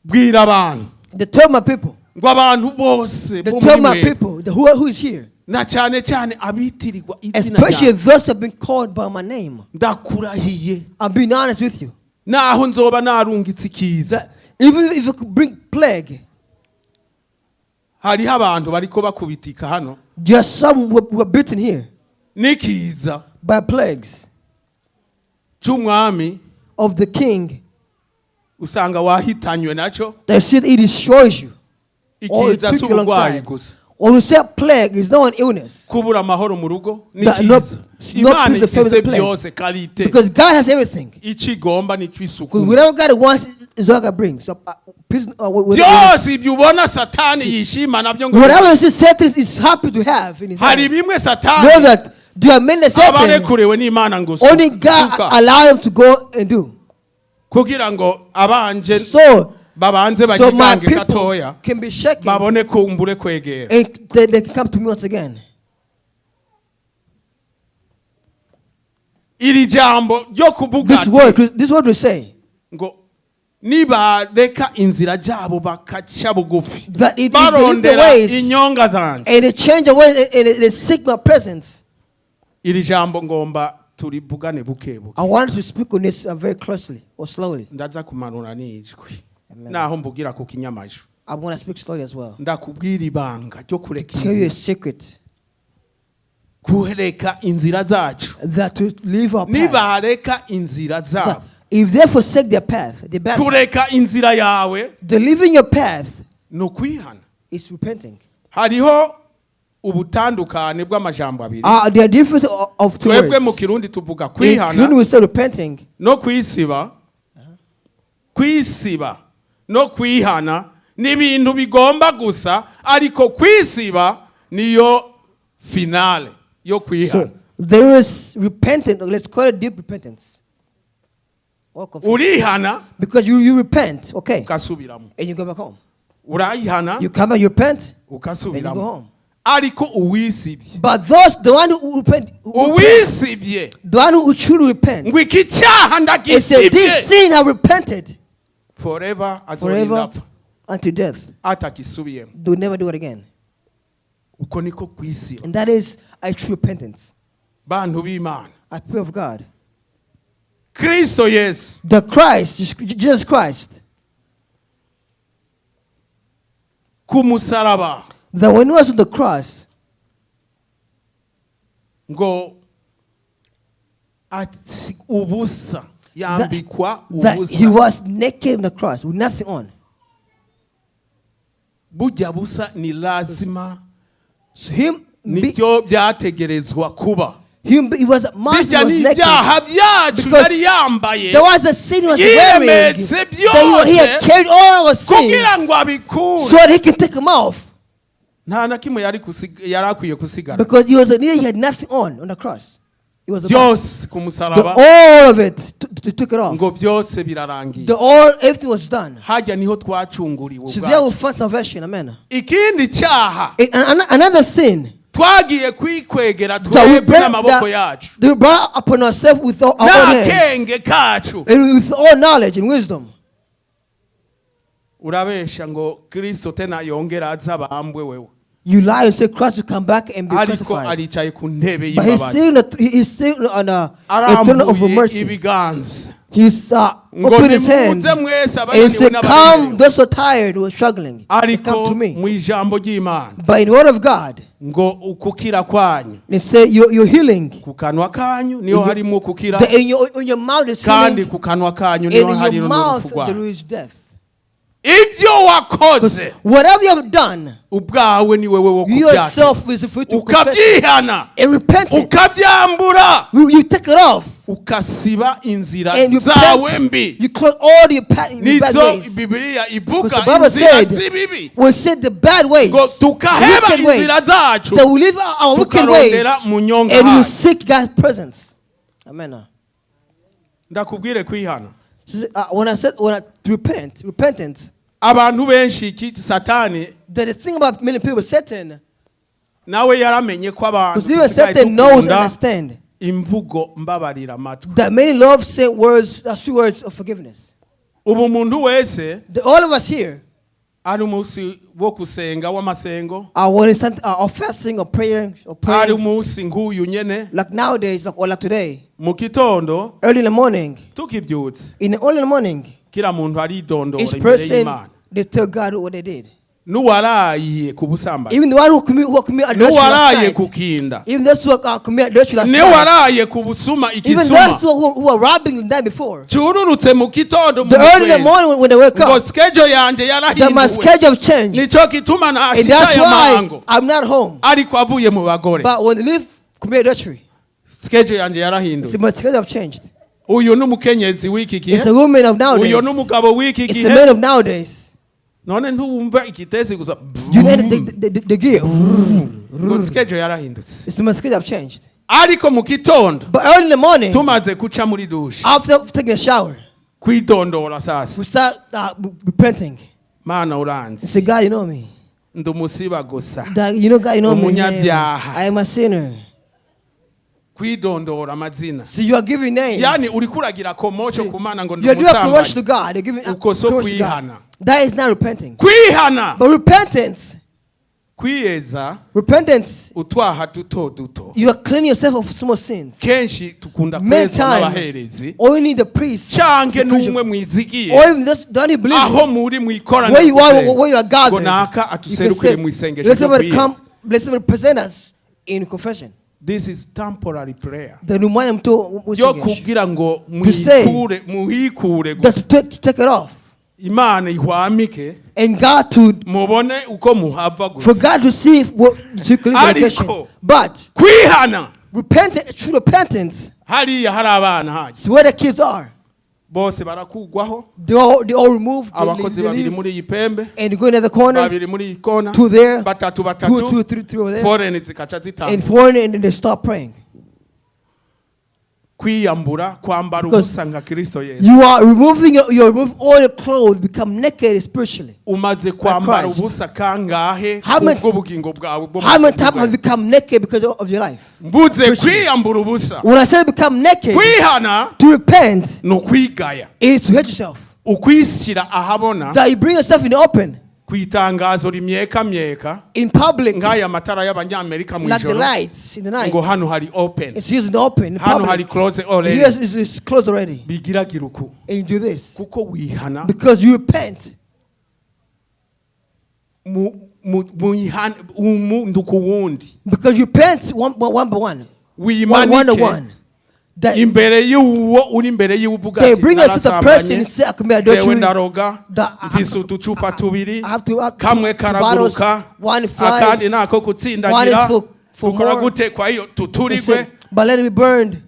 Bwira abantu They tell my people, ngo abantu bose they bo tell muri my mwe, people the who is here, na cyane cyane abitirirwa izina especially ryanjye, those who have been called by my name. Ndakurahiye, I'm being honest with you. Naho nzoba narungitse ikiza, That even if you could bring plague, Hariho abantu bariko bakubitika hano. just some were beaten here. N'ikiza by plagues cy'umwami of the king. Usanga wahitanywe nacyo. That shit, it destroys you. Or it Ikiza took si you uburwayi alongside. gusa. When we say plague, it's not an illness. Kubura amahoro mu rugo That n'ikiza. not Imana the family ifise plague. byose qualité. Because God has everything. Icyo igomba nicyo Because isuku. whatever God wants is what God brings. So, peace, Byose ibyo ubona Satani yishima nabyo ngo whatever Satan is happy to have in his hari hand. bimwe Know Satani that there are many that Satan abarekuriwe n'Imana ngo only God suka allow him to go and do. Kugira ngo abanje So, babanze so my bagigange people gatoya can be shaken babone kumbure kwegera. And they can come to me once again. Iri jambo ryo kuvuga This ati word, this word we say ngo nibareka inzira zabo bakaca bugufi that if they leave the barondera ways inyonga zanje. And they change the ways and they seek my presence. Iri jambo ngomba turivugane buke buke. I want to speak on this very closely or slowly. Ndaza kumanura n'ijwi Amen. naho mvugira ku kinyamajwi. I want to speak slowly as well. Ndakubwira ibanga ryo kureka Tell you a inzira secret kureka inzira zacu that to leave our path. nibareka inzira zabo That if they forsake their path, the bad path, kureka inzira yawe the leaving your path ni ukwihana. Is repenting. Hariho ubutandukane bw'amajambo abiri. There are difference of two Twebwe mu words. Kirundi tuvuga In Kirundi kwihana we say repenting. No kwisiba. Kwisiba no kwihana ni ibintu bigomba gusa ariko kwisiba niyo finale yo kwihana. So there is repentant, let's call it deep repentance. Or confession. Urihana Because you repent, okay, ukasubiramo. And you go back home. Urayihana You come back, you repent, and you go ukasubiramo home. Ariko uwisibye But those, the one who repent, uwisibye the one who truly repent, ngo iki cyaha and say, ndagisibye "This sin I repented," forever azorinda forever apfa unto death. atakisubiyemo. Do never do it again. Uko niko kwisiba. And that is a true repentance. Bantu b'Imana I pray of God. Kristo Yesu The Christ, Jesus Christ, ku musaraba that when he was on the cross, ngo ubusa yambikwa that he ubusa. Was naked on the cross with nothing on. Burya busa ni lazima So him, be, nibyo byategerezwa kuba. him, he was master Bijya was naked. n'ibyaha byacu Because yari yambaye there was a sin he was wearing. yiremetse That he had byose carried all our sins kugira ngo abikure so that he can take them off. Nta na kimwe yari yari akwiye kusigara. Because he was a he had nothing on the cross. He was a Byose ku the, musaraba all of it took it off. ngo byose birarangiye. The all everything was done. Hajya niho twacunguriwe So there we ubwacu. find salvation. Amen. Ikindi cyaha And another sin twagiye kwikwegera that we twebwe brought, n'amaboko that yacu we brought upon ourselves with our own hands n'akenge kacu. And with all knowledge and wisdom. Urabesha ngo Kristo tena yongera aza abambwe wewe. You lie and say Christ will come back and be Ariko crucified. aricaye ku ntebe But he's y'imbabazi sitting, he's sitting on a throne of arambuye mercy. ibiganza He's ngo opened his hand nimuze mwese and abananiwe said, "Come, n'abaremerewe." those who are tired, who are struggling, come Ariko to me." mu ijambo ry'Imana But in the word of God, ngo ukukira kwanyu they say your healing. ku kanwa kanyu niho harimo ukukira In your mouth is kandi healing, ku kanwa kanyu and niho in hari your n'urupfu mouth rwanyu. there is death. Ibyo wakoze Whatever you have done, ubwawe ni wewe wo you kubyakira yourself is free to confess ukabyihana and repent it. ukabyambura You take it off ukasiba inzira and you zawe repent. mbi. You close all your bad Nizo ways. Bibiliya ivuga Because the Bible inzira said, z'ibibi we said the bad ways, ngo tukaheba wicked ways, inzira zacu that we leave our wicked ways tukarondera mu nyonga and we hayo. seek God's presence. Amen. Ndakubwire kwihana So, when I said when I repent, repentance, abantu benshi iki Satani that the thing about many people, Satan, nawe yaramenye ko abantu because even dusigaye Satan knows and dukunda understand imvugo mbabarira amatwi that many love say words, sweet words of forgiveness. Ubu umuntu wese All of us here ari umunsi wo gusenga w'amasengo are when it's or fasting or praying or ari praying, umunsi nk'uyu nyene like nowadays, like or like today, mu gitondo early in the morning, tukibyutse in the early in the morning, kila muntu aridondora each imbere person y'Imana. they tell God what they did. N'uwaraye ku busambanyi, Even the one who commit adultery last n'uwaraye night. ku kinda, Even those who commit adultery last night. n'uwaraye ku busuma, Even ikisuma those who are robbing the night before. Cururutse mu gitondo mu The early in the mutwe. morning when they wake Ngo up, schedule yanjye that my yarahinduwe, schedule have changed. nicyo gituma And ntashitse that's aya why mango. I'm not home. Ariko avuye mu bagore, But when they leave, commit adultery. Schedule yanjye yarahinduwe. See, my schedule have changed. Uyu ni umukenyezi w'iki gihe. It's a woman of nowadays. Uyu ni umugabo w'iki It's a gihe. man of nowadays. None ntiwumva igitezi gusa? You know the gear. Ngo schedule yarahindutse. It's my schedule have changed. Ariko mu gitondo, But early in the morning, tumaze guca muri douche, after taking a shower, kwidondora sasa, we start repenting. Mana, uranzi. And say, God, you know me. Ndi umusiba gusa. That, you know, God, you know me. Umunyabyaha. I am a sinner. Kwidondora amazina. So you are giving names. Yani uriko uragira commotion ku Mana ngo ndi You are doing a commotion to umusambanyi. God. You're giving a Uko so commotion to God. kwihana. That is not repenting. Kwihana, But repentance, kwiyeza repentance, utwaha duto duto, you are cleaning yourself of small sins. Kenshi tukunda Many kwezwa times, n'abaherezi all you need the priest, canke the preacher, n'umwe mwizigiye, or even just don't even believe aho muri mwikorana, where you are, where you are gathered. Ngo naka You can atuserukire say, mu isengesho let ryo somebody come, kwiyeza. let somebody present us in confession. This is temporary prayer The numanya mto yo kugira ngo To say mwikure, muhikure gusa. that to take it off. Imana ihwamike, And God to mubone uko muhava for gusa. God to see if what to clean the Ariko, confession. But kwihana, true repentance hariya hari abana hajya, is where the kids are. Bose barakugwaho. They all removed. Abakozi They babiri leave muri iyi pembe, and they go in the corner. babiri muri iyi kona, Two there, batatu two, batatu, two, three, three over there, foreni zikaca zitanga. and four, and then they start praying. Kwiyambura, kwambara Because ubusa nka Kristo Yesu. You are removing your, you remove all your clothes, become naked spiritually. Umaze kwambara Christ. ubusa kangahe kubwo bugingo bwawe bwo mu How many bugingo times have you bwawe? become naked because of your life? Mbuze kwiyambura ubusa. When I say become naked, Kwihana to repent ni ukwigaya, is to hate yourself. ukwishyira ahabona, That you bring yourself in the open, ku itangazo rimyeka myeka, in public, nk'aya matara y'abanyamerika mu like the ijoro, lights in the night. Ngo hano hari open, It's used in the open, in hano hari public. close already. Here is closed already. Bigiragira uku. And you do this. Kuko wihana Because you repent. Mwihana umuntu ku wundi. Because you repent one by one. One, one to Wimanike one. That imbere y'uwo uri imbere y'uvuga they ati, bring us to the person "Narasambanye, and say, I commit jewe adultery. ndaroga, mfise uducupa tubiri, I have to have kamwe two bottles, karaguruka, one flies, akandi nako one is kutsindagira, for dukora more. gute kwa hiyo They tuturigwe." say, but let it be burned.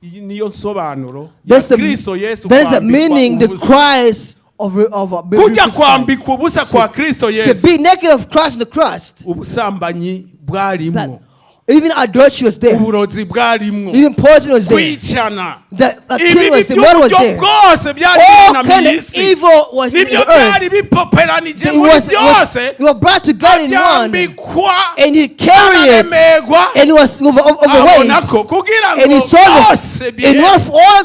Iyi niyo nsobanuro ya That's the, Kristo Yesu that is the kwambikwa meaning, the ubusa. Christ of being Kujya crucified. kwambikwa ubusa kwa Kristo To Yesu, be naked of Christ in the Christ. ubusambanyi That bwarimwo, even adultery was there. uburozi bwarimwo, Even poison was there. kwicana, The killing ibibi was there. Murder was by'uburyo there. bwose byari All biri kind mu of isi, evil was in nibyo the earth. byari bipoperanije It muri was, it was, byose, it was brought together in one. byambikwa, And he carried it. araremerwa, And it was overweight. abona ko kugira And he ngo saw byose it. In bihere. order for all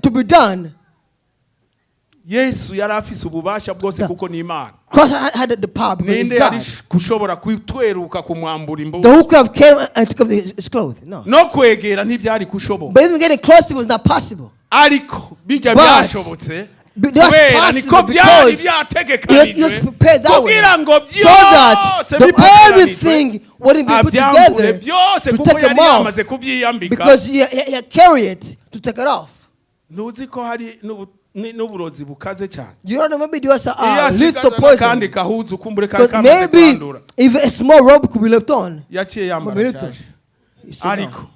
to be done, Yesu yari afise ububasha bwose kuko ni Imana. Christ had the power because Ninde it's yari God. gushobora kutweruka kumwambura The imbuga? who could have came and took up his clothes. No. No kwegera ntibyari kushoboka. But even getting close, it was not possible. Ariko bijya But byashobotse that's kubera niko possible byari because it was byategekanijwe prepared that way. kugira ngo So that byose the, everything wouldn't be put abyambure together byose, to kuko take yari them off. yamaze kubyiyambika. Because he carried it to take it off. Ntuzi ko hari n'uburozi bukaze cyane? You don't know, maybe there was a Iyo little asigaza poison. n'akandi kahuzu kumbure kari Because kamaze maybe kwandura, if a small robe could be left on. yaciye yambara But cyane. You see, no. Ariko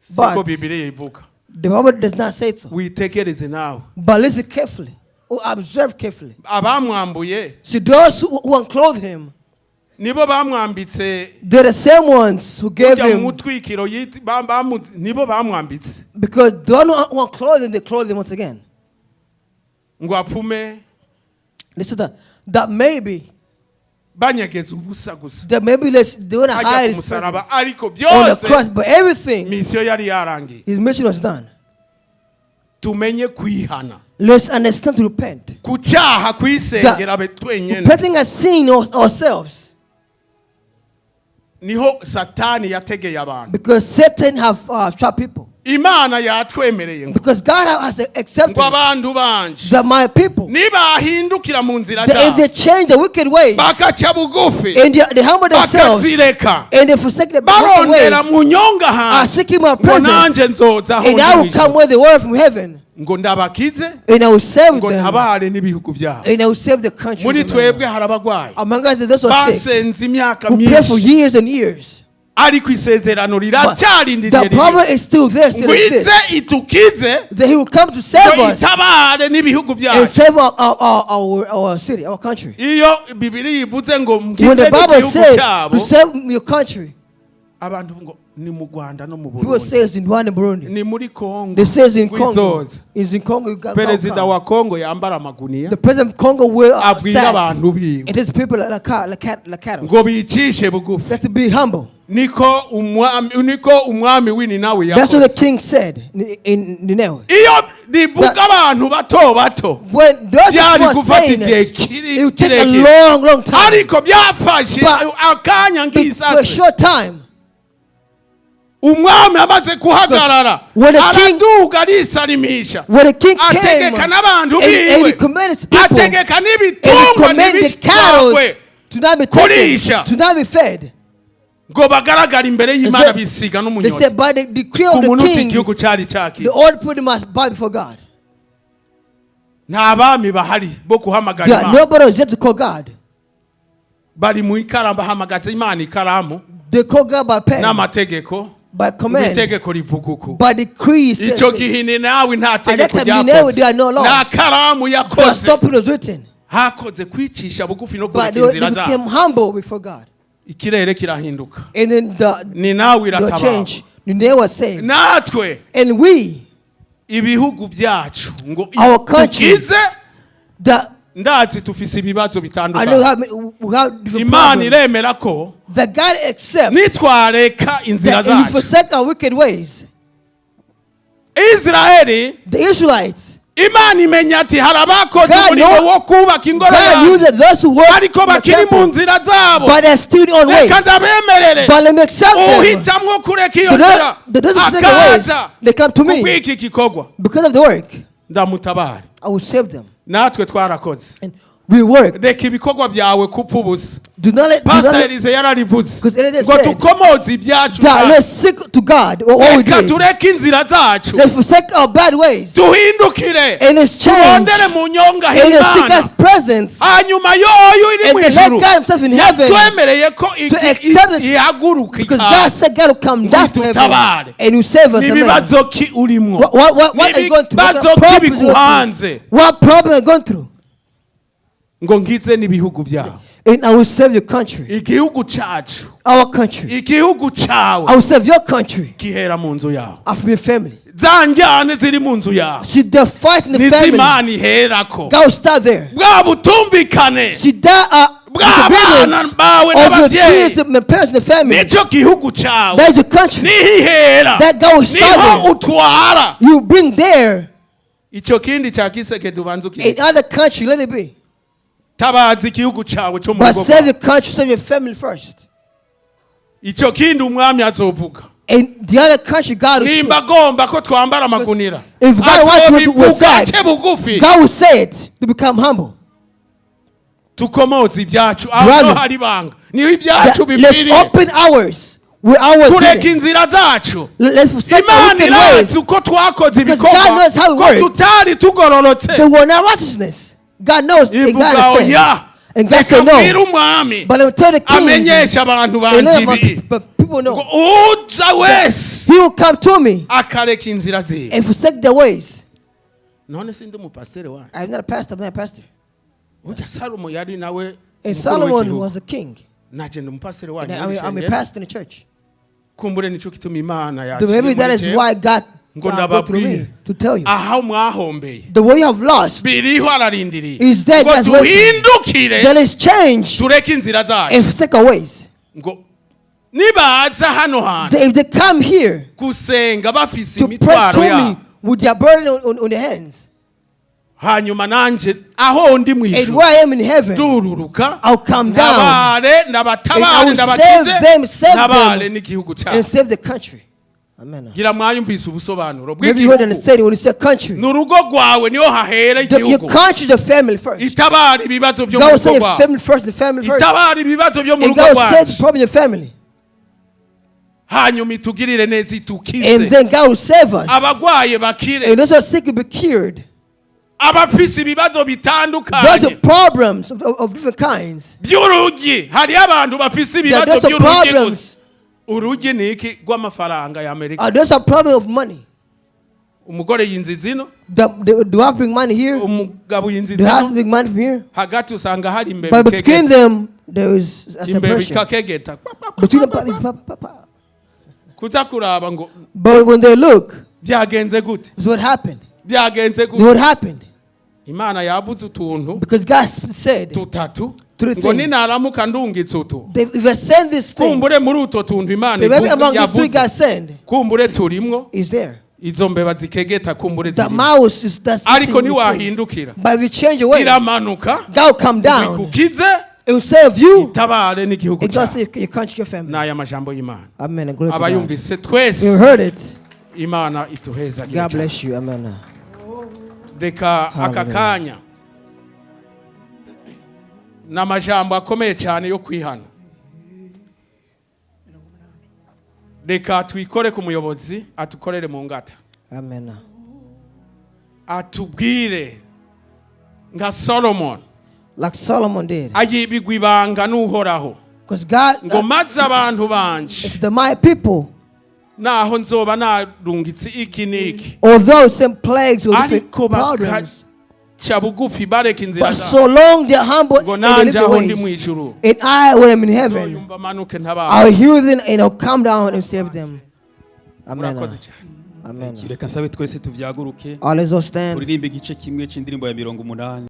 siko But Bibiliya ivuga. the Bible does not say so. Witegereze nawe. But listen carefully or observe carefully. Abamwambuye See, those who unclothed him, nibo bamwambitse. They're the same ones who gave Ujya mu him. mutwikiro nibo bamwambitse. Because the one who unclothed him, they clothed him once again. Ngo apfume They said that maybe, banyegeza ubusa gusa, that maybe they want to hajya hide ku his musaraba, presence ariko on the byose cross. But everything, mission yari yarangiye. His mission was done. Tumenye kwihana Let's understand to repent. Ku cyaha, kwisengera be twenyene. Repenting and seeing ourselves. Niho Satani yategeye abantu. Because Satan have trapped people. Imana yatwemereye ngo Because God has accepted ngo abantu banje that my people, nibahindukira mu nzira that if zabo they change the wicked ways bakaca bugufi and they humble themselves bakazireka and they forsake the wicked ways, barondera mu nyonga are hanze seeking my ngo presence, nanjye nzoza aho and ndi I will mw'ijuru. come where they were from heaven, Ngo ndabakize and I will save ngo them, ntabare n'ibihugu byabo. And I will save the country. Muri twebwe hari abagwayi Among us, those who are sick, basenze imyaka who pray for myinshi years and years. Ariko isezerano But riracyarindiriye the problem is still there, still ngo ize exists. itukize That he will come to save ngo us itabare n'ibihugu and byacu. save our city, our country. Iyo Bibiri ivuze ngo When mbwize the Bible n'igihugu said cyabo to save your country, abantu ngo ni mu Rwanda no mu people Burundi say it's in Rwanda and Burundi. ni muri Kongo They say it's in Congo. izoza. It's in Congo. You got Perezida God wa Kongo yambara amaguniya come. The president of Congo will abwira sack abantu biwe and his people like cattle. Ngo bicishe bugufi. That's to be humble. Niko umwami niko umwami w'Ininawi That's what the yakoze. King said in Nineveh. Iyo rivuga abantu bato bato When those byari people are gufata saying igihe it, kiri it will take a kirekire long, long time. ariko byafashe But akanya For a nk'isase short time. Umwami amaze guhagarara When the king- araduga arisalimisha When the king came ategeka n'abantu and biwe he commanded his people ategeka and he n'ibitungwa commanded cattle ntibitwagwe to not be taken, kurisha. to not be fed. Ngo bagaragare imbere y'Imana They said- bisiga They n'umunyota said by the decree ku of the munota king, igihugu cyari cyakize. the old people must bow before God. Nta bami bahari bo guhamagara Yeah, Imana. Nobody was there to call God. Bari mu ikaramu bahamagaza Imana ikaramu They call God by pen, n'amategeko by command, itegeko rivuga uku. By decree. Says Icyo this. gihe ni nawe nta At tegeko that time, Nineveh, ryakoze there are no laws. nta karamu But yakoze stop it was written. Hakoze kwicisha bugufi no But kureka they inzira became zabo humble before God. Ikirere kirahinduka And then the, ni nawe the iratabara. change. Nineveh was saved. Natwe And we, ibihugu byacu ngo Our country, tukize the ndazi tufise ibibazo I know bitandukanye. how we have different Imana problems. iremera ko The God accepts nitwareka inzira that if we zacu forsake our wicked ways, Israeli the Israelites, Imana imenya ati hari abakoze God umurimo wo kubaka ingoro God knew yanjye that those who work ariko in the bakiri mu temple, nzira zabo but they're still on ways. reka ndabemerere But let me accept them. Uhitamwo kureka iyo The nzira those who forsake the ways, akaza they come to me kubw'iki gikorwa because of the work. Ndamutabare. I will save them. Natwe twarakoze. And we work. Reka ibikorwa byawe kupfa ubusa. Do not Pastor let, Elise yararivuze Because Elise ngo said tukomoze ibyacu that let's seek to God what we reka did. tureke inzira zacu Let's forsake our bad ways duhindukire and let's change turondere mu nyonga and let's seek h'Imana God's presence hanyuma yoyo iri and mu then let ijuru God Himself in heaven yatwemereye ko to accept us ihaguruka because ikaza God said God will come down from heaven itutabare. and will save us. Amen. N'ibibazo ki urimwo What are you going through? What N'ibibazo ki problem is you going biguhanze through? What problem are you going through? Ngo ngize n'ibihugu byabo And I will save your country, igihugu cacu our country. Igihugu cawe I will save your country gihera mu nzu yawe and from your family. Za njyane ziri mu nzu yawe See the fight in the nizo family. Imana iherako God will start there. Bwa butumvikane See that bw'abana disobedience bawe of your n'ababyeyi kids and the parents in the family. Nicyo gihugu cawe That is your country. Niho ihera That God will start niho there. utwara You bring there icyo kindi cya Kisekedi ubanza in ukireka other country, let it be. Tabaza igihugu cyawe cyo mu But rugo save rwawe. your country, save your family first. Icyo kindi umwami azovuga And the other country, God will nimba speak. agomba ko twambara amagunira If God wants you to azobivuga sack, ace bugufi God will say it to become humble. Tukomoze ibyacu aho Brother, niho hari ibanga niho ibyacu That- let's bipfiriye open ours with ours. Tureka hidden. inzira zacu Let's forsake our Imana wicked irazi ways. uko twakoze Because ibikorwa God knows how it ko works. tutari tugororotse They were not righteousness. God knows and God ivuga understands. oya And God reka said mbwire no. umwami But let me tell the king amenyeshe abantu and let banje my ibi but people know. Ngo uza wese He will come to me akareka inzira ziwe and forsake their ways. None sindi umupasiteri wanyu I'm not a pastor, I'm not a pastor. Burya Salomo yari nawe And umukuru Solomon w'igihugu. was a king. Naje ndi umupasiteri And wanyu I'm a w'ishengero. pastor in the church. Kumbure nicyo gituma Imana So yaciye maybe muri that is jewe. why God Ngo go through me ndababwire to tell you. Aho mwahombeye The way you have lost biriho ararindiriye is there ngo that's waiting. duhindukire There is change tureke inzira zacu and forsake our ways. Ngo nibaza hano hantu If they come here gusenga bafise to pray imitwaro to me yabo with their burden on their hands, hanyuma nanje aho ndi mu and ijuru where I am in heaven, ndururuka I'll come down ntabare and I ndabatabare will ndabakize save them, save ntabare them, n'igihugu and cyabo. save the country. Amen. Gira mwayumvise ubusobanuro Maybe you heard bw'igihugu. understanding when you say country. Ni urugo rwawe niho hahera Your igihugu. country is the family first. Itabara ibibazo byo mu God will rugo say your rwawe. family first, the family first. Itabara ibibazo byo mu And rugo God will say rwacu. the problem in your family. Hanyuma itugirire neza And itukize. then God will save us. Abagwaye bakire. And those who are sick will be cured. Abafise ibibazo Those are bitandukanye problems of different kinds. by'urugi, hariyo abantu bafise There ibibazo are those are by'urugi gusa. problems. Urugi ni iki rw'amafaranga ya Amerika. Those are problems of money. Umugore yinjiza ino. The wife bring money here. Umugabo The yinjiza ino. husband bring money from here. Hagati usanga hari imbeba But between ikegeta. them, there is a Imbeba separation. ikakegeta. Between them, is pa, pa, pa. Kuza kuraba ngo But when they look, byagenze gute. it's what happened. Byagenze gute. What happened? Imana yavuze utuntu Because God said, tutatu Three ngo things. ninaramuka ndungitse utu if I send this thing, kumbure muri utwo tuntu Imana maybe ivuga- among these three yavuze God send kumbure turimwo is there. izo mbeba zikegeta kumbure The zirimo. mouse is that's Ariko the thing. niwahindukira But if you change your ways, iramanuka God will come down. ikukize It will save you. itabare n'igihugu It God cyawe. save your country, your family. N'aya majambo y'Imana Amen. And glory to God. abayumvise twese You heard it. Imana ituhezagire God cyane. bless you. Amen. Reka aka Hallelujah. kanya ni amajambo akomeye cyane yo kwihana. Reka twikore ku muyobozi atukorere mu ngata. Amen. Atubwire nka Solomon Like Solomon did. ayibigwa ibanga n'Uhoraho Because God, ngo maze abantu banje it's the my people, naho nzoba narungitse iki n'iki although some plagues or different ariko problems, bakaca bugufi bareka inzira but zabo so long they're humble ngo and they nanje live their aho ndi mu ways, ijuru and I, when I'm in heaven, nzoyumva manuke ntabara. I'll hear them and I'll come down and save them. Amen. Murakoze cyane. Amen. Reka nsabe twese tuvyaguruke All let's all stand. turirimbe igice kimwe c'indirimbo ya 80.